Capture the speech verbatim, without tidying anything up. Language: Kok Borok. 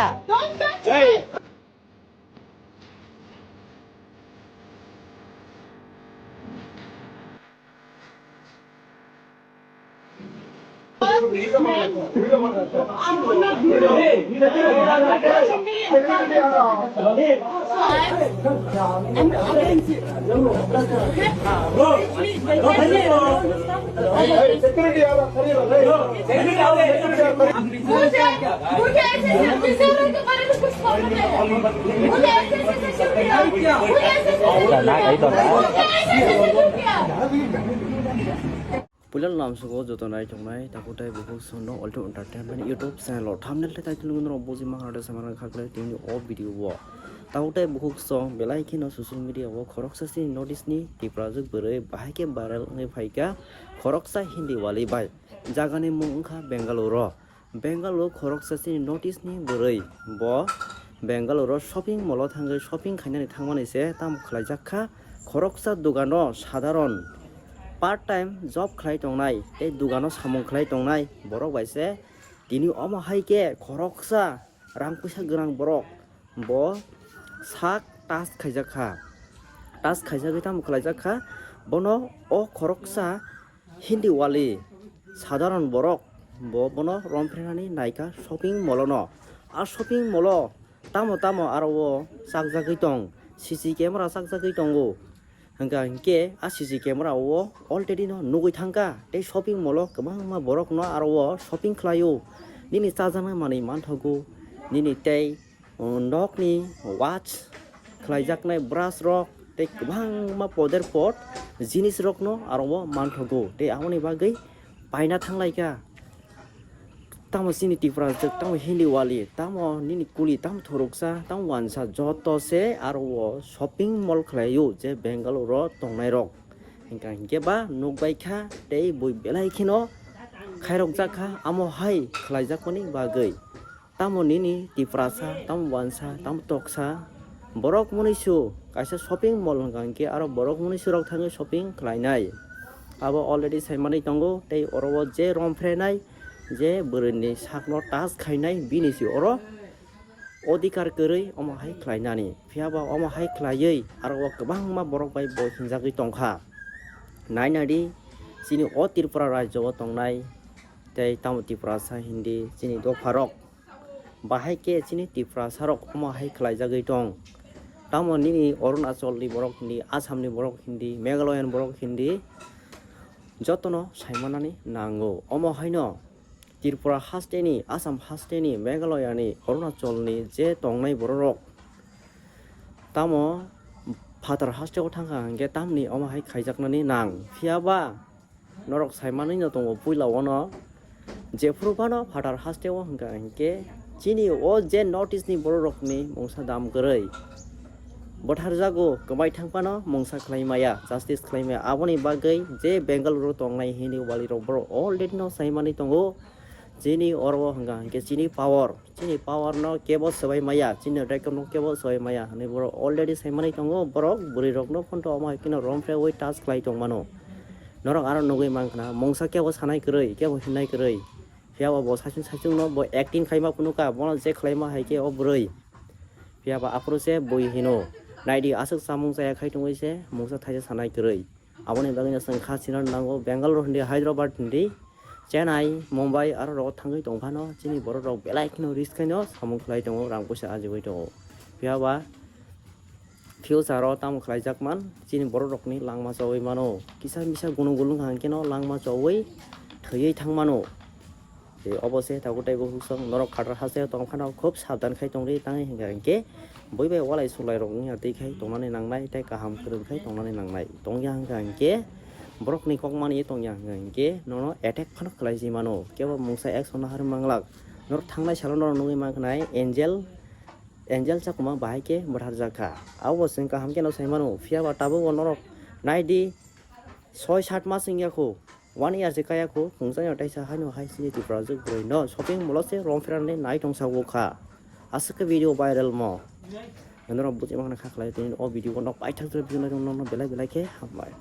Don't touch me! मुझे, मुझे ऐसे सिर्फ किसी और के बारे में कुछ बोलना है। मुझे ऐसे ऐसे सिर्फ किया। मुझे ऐसे ऐसे सिर्फ किया। मुझे ऐसे ऐसे सिर्फ किया। Puila lamsogo joto nai tongnai, takhuk tei bukhuk songno Alto Entertainment YouTube channel o thumbnail tei title nugwi norok buji mankhana de samara khaklai tini o video o. Takhuk tei bukhuk song belai kheno social media o khoroksa chini North East ni Tiprajwk bwrwi bahai khe viral wngwi phaikha khoroksa Hindi wali bai. Jagani mung wngkha Bengaluru. Bengaluru khoroksa chini North East ni bwrwi. Bo Bengaluru shopping mall o thangwi shopping khainani thangmani se tamo khlaijak kha. Khoroksa dogano sadharon part time job khlai tongnai tei dogano samung khlai tongnai borok bai se tini omo hai khe khoroksa rang puisa gwnang borok bo sak touch khaijak kha. Touch khaijagwi tamo khlaijak kha, bono o khoroksa Hindi wali sadharon borok bo bono romphrenani naikha shopping mall o no. A shopping mall o tamo tamo aro o chakjagwi tong, C C camera chakjagwi tongo. Hwnkha hinkhe a C C camera o already no nugwi thangkha tei shopping mall o kwbangma borok no aro o shopping khlaio. Nini chajaknai manwi manthogo, nini tei o nokni watch khlaijaknai brush rok tei kwbangma poder pot jinis rokno aro o manthogo tei aboni bagwi paina thanglaikha. Tamo chini Tiprajwk, tamo Hindi wali, tamo nini kuli, tamo thoroksa, tamo wansa, joto se aro o shopping mall khlaio je Bengaluru o tongnai rok. Hwnkha hinkhe ba nukbaikha tei bui belai kheno khairokjakha amo hai khlaijakmani bagwi. Tamo nini Tiprasa, tamo wansa, tamo toksa, borok monisu kaisa shopping mall hwnkha hinkhe aro borok monisu rok thangwi shopping khlainai. Abo already saimanwi tongo tei oro o je romphrenai, je bwrwini sakno touch khainai, bini se oro odhikar kwrwi omo hai khlainani. Phiya ba omo hai khlaiwi aro o kwbangma borok bai bo hinjagwi tongkha. Nainadi chini o Tripura rajyo o tongnai tei tamo Tiprasa Hindi chini dopharok. Bahai khe chini Tiprasarok omo hai khlaijagwi tong. Tamo nini Arunachalni borok Hindi, Assamni borok Hindi, Meghalayan borok Hindi, jotono saimanani nango. Omo haino Tripura hasteni, Assam hasteni, Meghalayani, Arunachalni je tongnai bororok tamo phatar hasteo thangkha hinkhe tamni omo hai khaijaknani nang. Phiya ba norok saimanwi no tongo puila o no. Jephuru phano phatar hasteo hwnkha hinkhe chini o je North East ni borok rokni mungsa dam kwrwi bwtharjago, kwbai thang phano mungsa khlai maya, justice khlai maya. Aboni bagwi je Bengaluru tongnai Hindi wali rok borok already no saimanwi tongo. Chini oro o hwnkha hinkhe chini power. Chini power no kebo swbai maya, chini record no kebo swbai maya hinwi borok already saimani tongo. Borok bwrwi rok no phone to omo hai kheno romphrewi touch khlai tongmano. Norok aro nugwi mankha na, mungsa kebo sanai kwrwi, kebo hinnai kwrwi. Phiya bo, bo saichung saichung no bo acting khaima phunukha, bono je khlaima hai khe o bwrwi. Phiya ba aphuru se bui hino, naidi aswk chamung chaya khai tongwi se mungsa thaisa sanai kwrwi. Aboni bagwino chwng kha sinani nango Bangalore hindi, Hyderabad hindi, Chennai, Mumbai aro rogo thangwi tongphano chini borok rok belai kheno risk khaino samung khlai tongo, rang puisa ajigwi tongo. Phiya ba future o tamo khlaijak man chini borok rokni langma chogwi mano. Kisa misa gunung gulung hangkhe no langma chogwi thwiwi thang mano. Tei obo se tabuk tei bukhuk song norok khatar hasteo tong phano khub sabdan khai tongdi, tangwi hwnkha hinkhe bui bai walai sulai rok wngya twi khai tongnani nangnai tei kaham kwrwng khai tongnani nangnai. Tongya hwnkha hinkhe borokni kok mani tongya hwnkha hinkhe nono attack phano khlai si mano, kebo mungsa action no harwi manglak. Norok thangnai salo norok nugwi mankha nai Angel, Angel Chakma bahai khe bwtharjak kha. Abo bo chwng kaham khe no sai mano, phiya ba tabuk bo norok naidi soi sat mas wngya kho. One year se kaya kho, khungsa no teisa haino hai chini Tiprajwk bwrwi no shopping mall o se romphrenani nai tongsa o kha. Aswk khe video viral mo. Norok buji mankha kha khlai tini o video no paithak jora video no belai belai khe hambai.